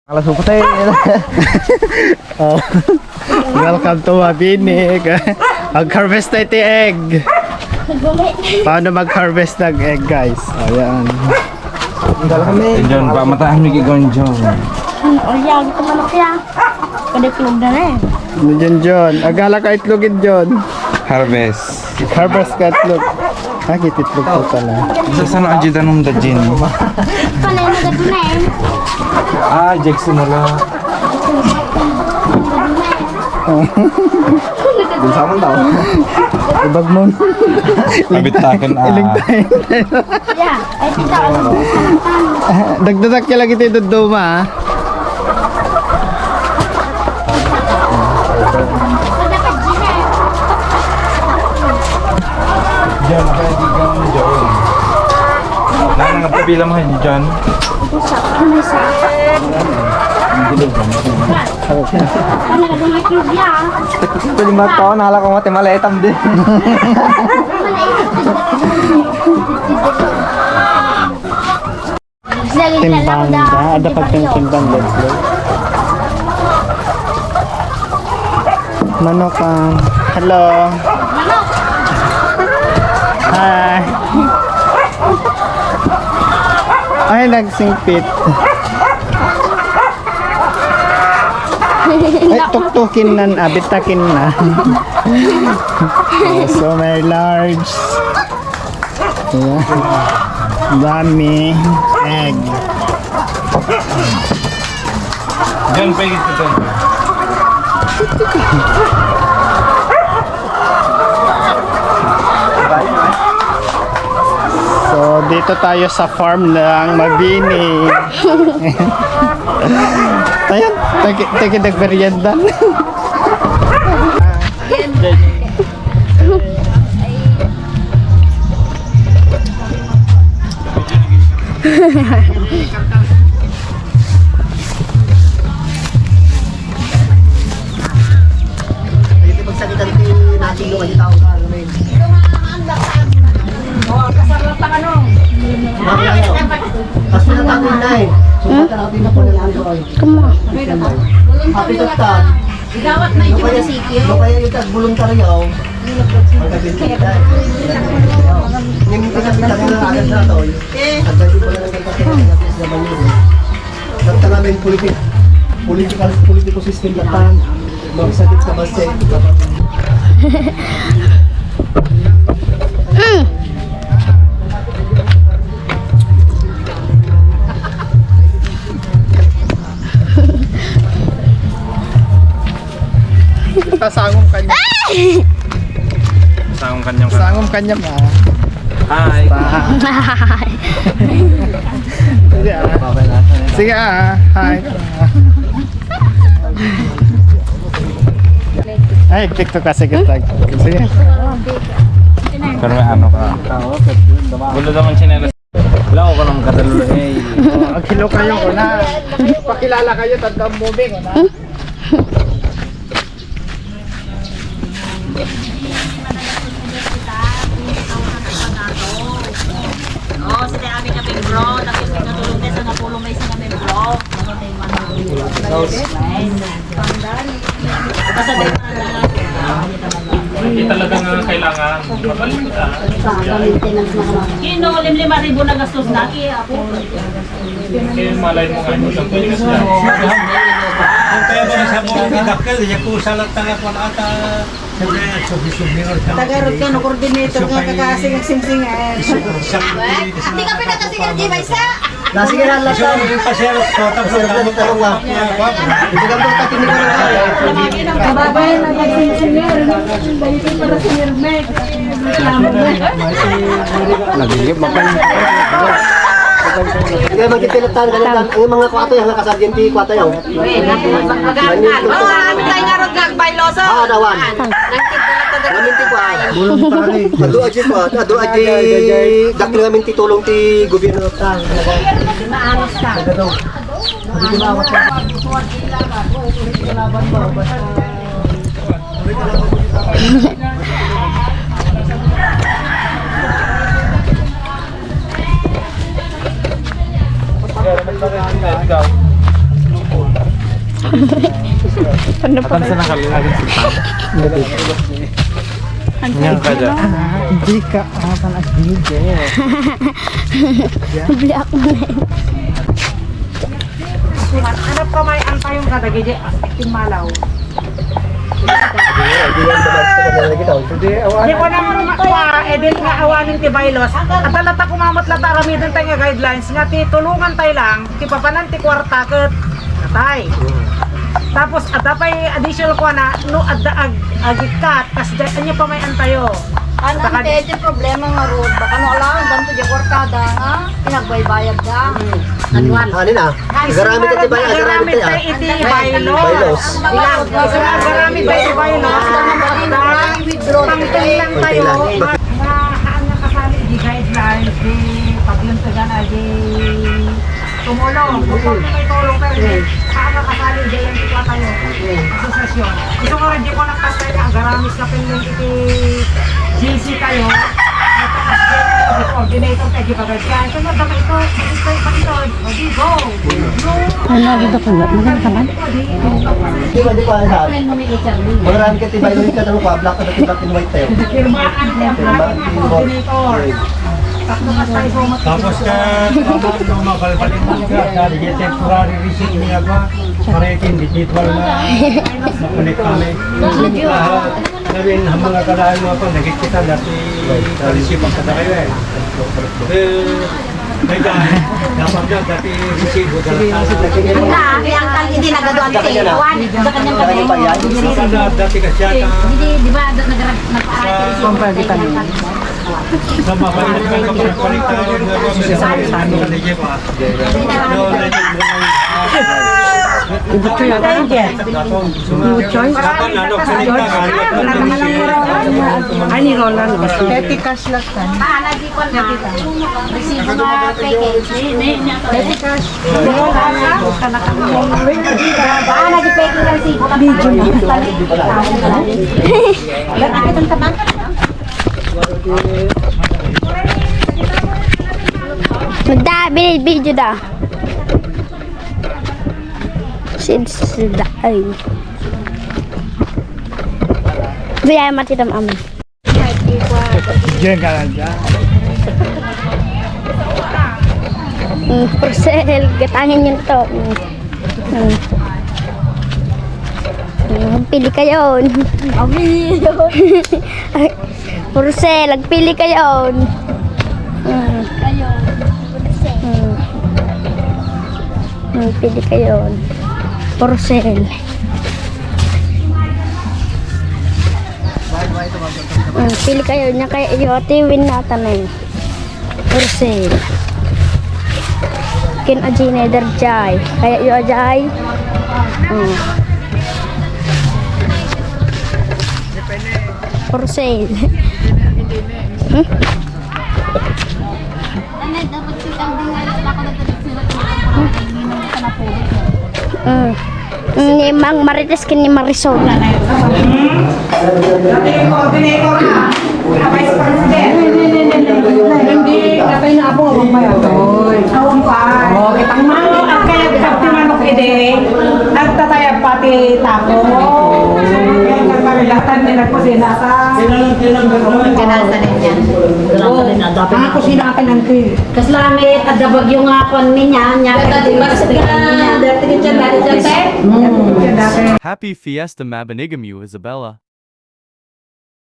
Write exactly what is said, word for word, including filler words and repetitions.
Alas upat eh. Oh. Welcome to Mabini. Mag-harvest tayo ti egg. Paano mag-harvest ng egg, guys? Ayan. Ang dala kami. John, pamatahan mi kay Gon John. Ano, oh, yeah, gusto mo na kaya? Pwede tulog na na eh. Ano dyan, John? Agala ka itlogin, John. Harvest. Harvest ka itlog. Ah, kititlog ko pala. Sa saan ang ajudan ng dajin? Pala yung nagado na eh. Ah, Jackson wala. Dun sa amin daw. Ibag mo. Abit taken, ah. Iligtayin. Yeah, ay, tita, ano? Dagdadak ka lagi tayo dodoma, ah. Diyan, diyan, diyan. Nang nagpapila mo, diyan. Pwede ba ito? Nala ko mati maletam din. Timbang da, ada pagtimbang da. Manok, ah. Hello. Hi. Ay, nagsingpit. Ay, tuktukin nan, abitakin na. Oh, so may large. Ayan. Dami. Egg. Diyan pa yung ito. So, dito tayo sa farm ng Mabini. Ayan, tagi, tagi nagmerienda. Iti pagsakitan ti nasilo nga di tao ka, ano, eh. Kasarap ang ano. Tapos na tayo na eh. So, Hmm? Pagkakapin na po na lang doon. Come on. Happy to ta. Igawat na yung munisipyo. Kaya yung tag voluntaryo. Yung pinakita mo na agad na to. Eh. Ang dati pala ng pagkakita ng P S W. Nagtanamin politik-, political, political system na tan. Magsakit sa basta. Mm. Pasangom kanya. Ay! Pasangom kanya, ma. Pasangom kanya, ma. Hi. Basta. Hi. Sige, ah. Sige, ah. Hi. Ay, TikTok ka, sige, tag. Sige. Pero may ano ka. Gulo naman tsinelas. Wala ko lang kadalo, eh. Maghilo kayo ko na. Pakilala kayo, tandaan mo, Bing, na. Oh, sila amin kami, bro. Tapos may katulong tayo sa napulong na isang kami, bro. Basta tayo. Hindi talaga nga kailangan. Mabalik ka. Kino, limlima ribu na gastos na, kaya ako. Eh, malay mo nga, hindi lang pwede kasi. Ang kaya ba sa mga dakkel, iya po sa lahat ng mga ata, siyempre, souvenir, souvenir. Tagarot ka, no, coordinator nga, kakasing, singsing, eh. Hindi ka pinakasing, di ba, isa? Na, sige na, last time. Yung pa-share, so, tapos ang gamot, tarong, ah. Ito gamot, takin ni Kuya. Kababayan, ang nag-senior, dahil para senior, Meg. Nagigib, mapal. Kaya magkikilatan, ganun lang. Ang mga kwato, yung nakasargenti, kwato, yung. Mag-aangkan. Oh, ang tayo nga ron, Gag, Bailoso. Ah, dawan. Nang tigda na to, Gag. Naminti ko, ah. Adu, aji ko, ah. Adu, aji. Dak na namin titulong ti gobyerno. Maalas ka. Ano pa? Atam sa nakalagan sa tao. Ang Ngayon ka dyan. Hindi ka akan ag-video. Black man. Hanap ka may antayong ka, dagiti, ah, timalaw. Di ko nang makwa, eh, din nga awanin ti bylaws. At alata kumamot lata aramiden tayo nga guidelines nga ti tulungan tayo lang, ti papanan ti kwarta ket natay. Tapos, adda pay additional kuana, no, adda ag-, agikkat, kas dyan, anya pa may antayo? Ano ang pwede problema nga road? Baka no, alam, ganito di kwartada nga, pinagbaybayad da. Anual. Ano na? Agaramid iti bay-, agaramid iti bylaws. Bylaws. Agaramid iti bylaws. Pangteng lang tayo. Nga, haan nga kasali di guidelines, di paglantagan, di tumulong. Kung may tulong, pero di, haan nga kasali, di yan, di tayo. Asosasyon. Ito nga, di ko nagpastay nga agaramid sa paglantagan iti G C tayo. Coordinator tayo, di ba, guys? Kaya, sunod na ito, ito, ito, ito. Ano, dito ko, maganda ka man? Di ba, di ba, sa marami ka, tiba, yung ka, tama ko, black ka, black and white tayo. Pirmaan niya, coordinator. Tapos ka, tama, no, mabalbalik mo ka, sa temporary receipt niya ba? Para individual na makunik kami. Ah, sabihin, ang mga kalahan mo pa, nagkikita dati, kalisipan ka na kayo eh. Eh, may dahil, dapat na dati resibo, dapat na. Ang ka, ang ka, hindi nagaduan sa iwan. Sa kanyang kanya. Dapat na dati kasi yata. Hindi, di ba, nag-, nag-, sa mga kapagpalitan, sa mga kapagpalitan, Ibutso yata. Ibutso? Ay, ni Roland, oh. Petty cash lang. Petty cash. Video na. Magda, video da. Sid sida ay. Biya mati tam am. Diyan ka lang dyan. Mm, for sale, gatangin yun to. Mm. Mm. Mm, pili kayo. Abi. For sale, agpili kayo. Mm. Kayo. Hmm. Hmm, pili kayo. For sale. Hmm, pili kayo. Nia kayat yo, Ate Win, natan eh. For sale. Ken a Gina, derjay. Kayat yo a jay. Hmm. For sale. Hmm? Mm. Mm, ni Mang Marites ken ni Marisol. Dati yung coordinator na. Ah, vice president. Hindi, katay na ako, huwag mayato. Awan pa. Oh, kitang manok. Ang kaya kapti manok ide, nagtatayab pati tapo. Kaya nagpalilatan din ako sinata. Kanasa din yan. Ang ako sinata ng Kaslamit, adda bagyo nga kwan mi niya, niya. Dati, dati, dati, dati, dati. Mm. Happy Fiesta Mabinigimu, Isabela.